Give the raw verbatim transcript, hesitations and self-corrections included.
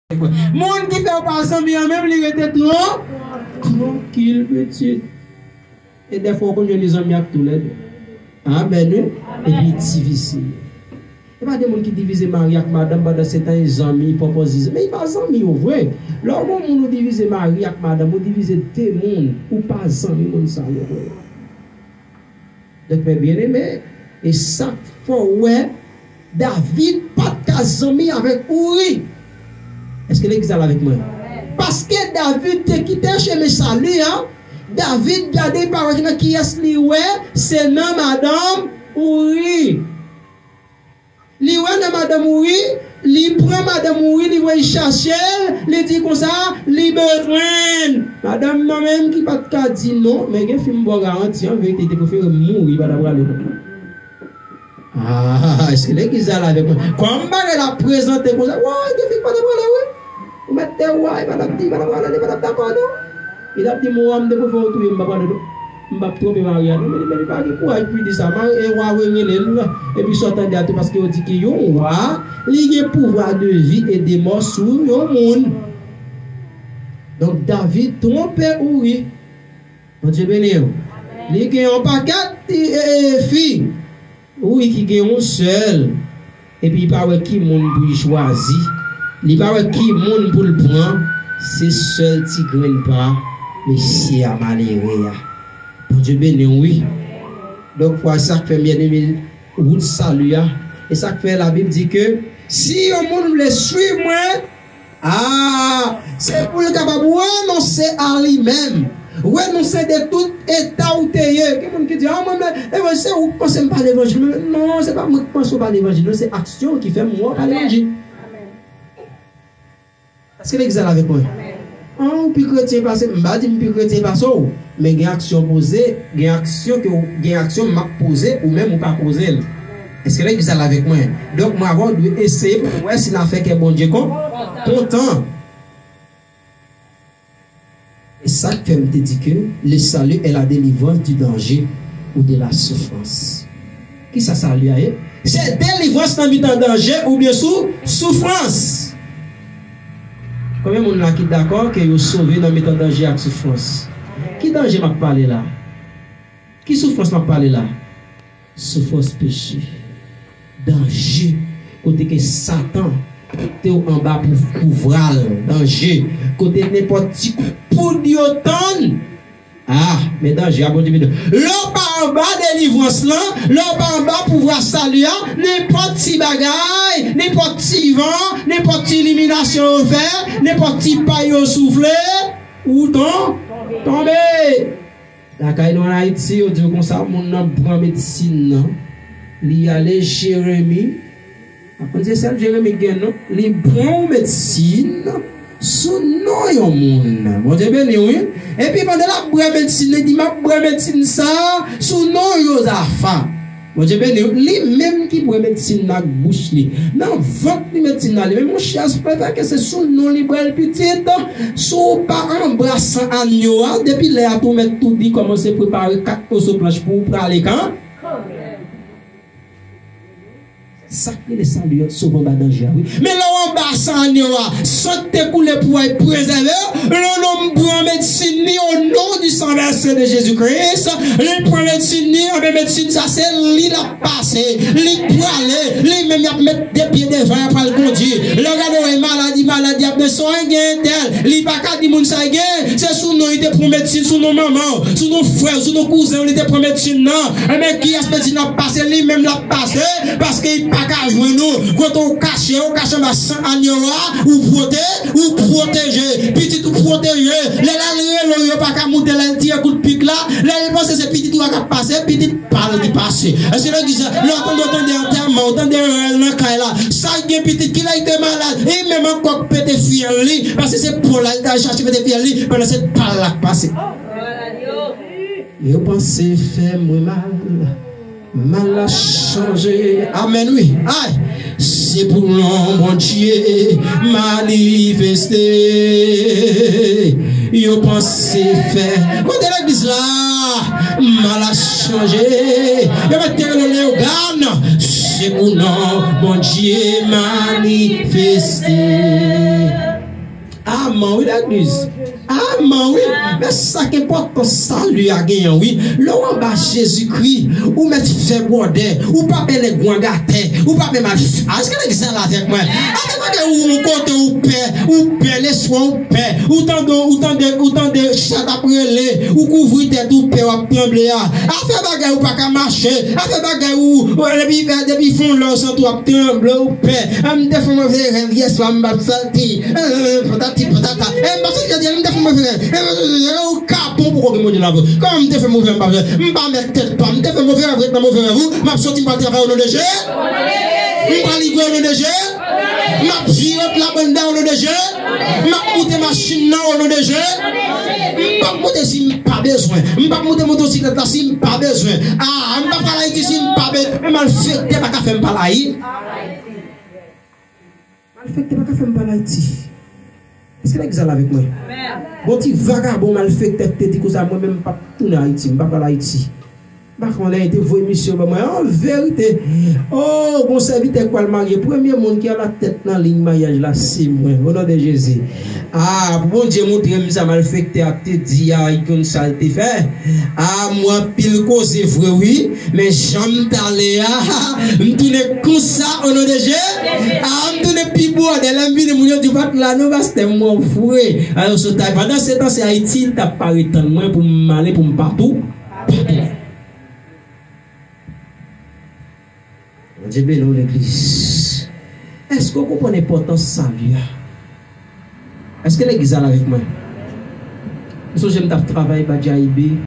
Moun ki fè w pa zanmi an menm, li rete tran-, trankil, pitit. E dèfwa w konn jwenn li zanmi ak toulède. Amèn, wi. Epi divize. E pa de moun ki divize mari ak madanm pandan se tan e zanmi, pwopozisyon. Men e pa zanmi yo vre. Lè w gon moun ou divize mari ak madanm, ou divize de moun, ou pa zanmi moun sa yo vre. Donk, mè byeneme, e sa k fè w wè David pa t ka zanmi avèk Ouri. Èske legliz la avèk mwen? Paske David te kite chemen sali a, David gade, li pa wè nan kiyès li wè, se nan madanm Ouri. Li wè nan madanm Ouri, li pran madanm Ouri, li voye chache l, li di konsa, li bezwen l. Madanm nan menm ki pa t ka di non, men gen fi m ba w garanti, an verite, li te prefere mouri, li pa ta prale non. Ah, èske legliz la la avèk mwen? Kòm bagay la prezante konsa, wa, gen fi k pa ta prale, wi. Ou mèt te wa, li pa t ap di, li pa t ap prale, li pa t ap dakò non. Li t ap di, "Mwen, m te prefere w touye m, m pa prale non. M p ap twonpe mari a non." Men li, men li pa gen kouraj pou li di sa. Mari, e wa vre rele l, epi sa w tande a tou, paske yo di ke yon wa, li gen pouvwa de vi e de mò sou yon moun. Donk, David twonpe Ouri. Bondye beni w. Li gen yon pakèt, e, e, fi. Wi, ki gen yon sèl, epi li pa wè ki moun pou li chwazi. Li pa wè ki moun pou l pran. Se sèl ti grenn pa mesye a malere a. Bondye beni w, wi. Donk, fwa sa k fè m byeneme wout sali a. E sa k fè Labib di ke si yon moun vle swiv mwen, Ah, se pou l kapab renonse a li menm. Renonse de tout eta ou te ye. Gen moun ki di, "Ah, mwen, men, evanjil, se ou k panse m pa levanjil." Men non, se pa mwen k panse w pa levanjil, non, se aksyon ki fè m wè w pa levanjil. Èske legliz la avèk mwen? Ah, ou pi kretyen pase m, m pa di m pi kretyen pase w. Men gen aksyon poze, gen aksyon ke w, gen aksyon m ap poze, ou menm ou pa poze l. Èske legliz la avèk mwen? Donk, mwen avè w dwe eseye pou wè si n a fè kè Bondye kon-, kontan. E sa k fè m te di ke le salut est la délivrance du danger ou de la souffrance. Kisa sali a ye? Se delivrans nan mitan danje oubyen sou soufrans. Konbyen moun la ki dakò ke yo sove nan mitan danje ak soufrans? Ki danje m ap pale la? Ki soufrans m ap pale la? Soufrans peche. Danje. Kote ke Satan te anba pou, pouvwa l. Danje. Kote nenpòt ti kout poud yo tann. Ah, men danje a, Bondye beni. Lè w pa anba delivrans lan, lè w pa anba pouvwa sali a, nenpòt ti bagay, nenpòt ti van, nenpòt ti iliminasyon yo fè, nenpòt ti pay yo soufle, ou ton-, tonbe. Lakay nou ann Ayiti, yo di w konsa, moun nan pran medsin nan, li ale Jeremi, pa konn se sèl Jeremi k gen non, li pran yon medsin sou non yon moun. Bondye beni w, wi. Epi pandan l ap bwè medsin, li di, "M ap bwè medsin sa a sou non Yozafa." Bondye beni w. Li menm ki bwè medsin nan ak bouch li. Nan vant li medsin nan, li menm, monchè, se pa ke se sou non li bwè l pitit. Si w pa anba san anyo a, depi lè a tou mèt tou di kòmanse prepare kat moso planch pou w prale kan. Sa k rele sali a, sove anba danje a, wi. Men lè w anba san anyo a, san k te koule pou w al prezève w, lè yon nonm pran medsin li, o non di san vèse de Jezi Kris, li pran medsin li, anben medsin sa se li l ap pase, li k prale, li menm y ap met de pye devan, y ap al kondi. Lè w gade w wè maladi, maladi ap men swen gen entèl, li pa ka di moun sa l gen, se sou non li te pran medsin, sou non manman w, sou non frè w, sou non kouzen w li te pran medsin nan. Enben, kiyès medsin ap pase? Li menm l ap pase, paske li pa ka jwenn ou. Kote w kache, w kache anba san anyo a, ou pwote-, ou pwoteje. Pitit ou pwoteje. Lè l al rele w, yo pa ka moute, lè l tire kout pik la, lè l panse se pitit ou a k ap pase, pitit pa l ki pase. Èske legliz la, lè w tande, w tande antèman, w tande rèl nan kay la, sa k gen pitit, kilè li te malad, e menm ankò k pete fyèl li, paske se po l la, li t al chache pete fyèl li, pandan se pa l la k pase. Yo panse fè mwen mal, mal la chanje. Amèn, wi. Ay! Se pou non Bondye manifeste. Yo panse fè. Kote legliz la? Mal la chanje. Yo mete yo Leogàn. Se pou non Bondye manifeste. Amen, wi, legliz. Amen, wi. Men sa k enpòtan, sali a genyen, wi. Lè w anba Jezikri, ou mèt fè bwòdè, ou pa pè nèg wangatè, ou pa pè mal. Èske legliz la avèk mwen? Avèk mwen, ou yon kote ou pè, ou pè, leswa ou pè, ou tande, ou tande, ou tande chat ap rele, ou kouvri tèt ou pè, w ap tranble a. Afè bagay ou pa ka mache, afè bagay ou, ou, depi, depi fon lè w santi w ap tranble, ou pè. M te fè move rèv yèswa, m p ap sòti. Patati patata. M p ap sòti jodi a, m te fè move rèv. Ou kapon pou kote moun yo la. Kòman m te fè move rèv, m p ap sòti. M pa mèt tèt pa m. M te fè move rèv, ret nan move rèv ou. M ap sòti, m pral travay o non de Jezi. M pral igwe o non de Jezi. M ap vire plat banda o non de Jezi. M ap moute machin nan o non de Jezi. M p ap moute si m pa bezwen. M p ap moute motosiklèt la si m pa bezwen. Ah, m p ap pale Ayiti si m pa bezwen. Men malfektè pa ka fè m pale Ayiti. Malfektè pa ka fè m pale Ayiti. Èske legliz la avèk mwen? Gon ti vagabon malfektè ki te di konsa, mwen menm m p ap tounen Ayiti, m p ap pale Ayiti. M pa konnen, te voye misye ban mwen. An verite, oh, gon sèvitè k pral marye. Premye moun ki alatèt nan liy maryaj la, se mwen. O non de Jezi. Ah, pou Bondye montre m sa malfektè a te di a, li konn sa l te fè. Ah, mwen anpil koze vre, wi. Men jan m t ale a, m tounen konsa, o non de Jezi. Ah, m tounen pi bwòdè. Lè m vini, moun yo di, "Ou pa t la non, pastè, m wè w fre." Alò, sot ay. Pandan se tan, se Ayiti, l t ap pare tann mwen pou m ale, pou m pa tou. Bondye beni w, legliz. Èske w konprann enpòtans sali a? Èske legliz la avèk mwen? M sonje m t ap travay ba J I B.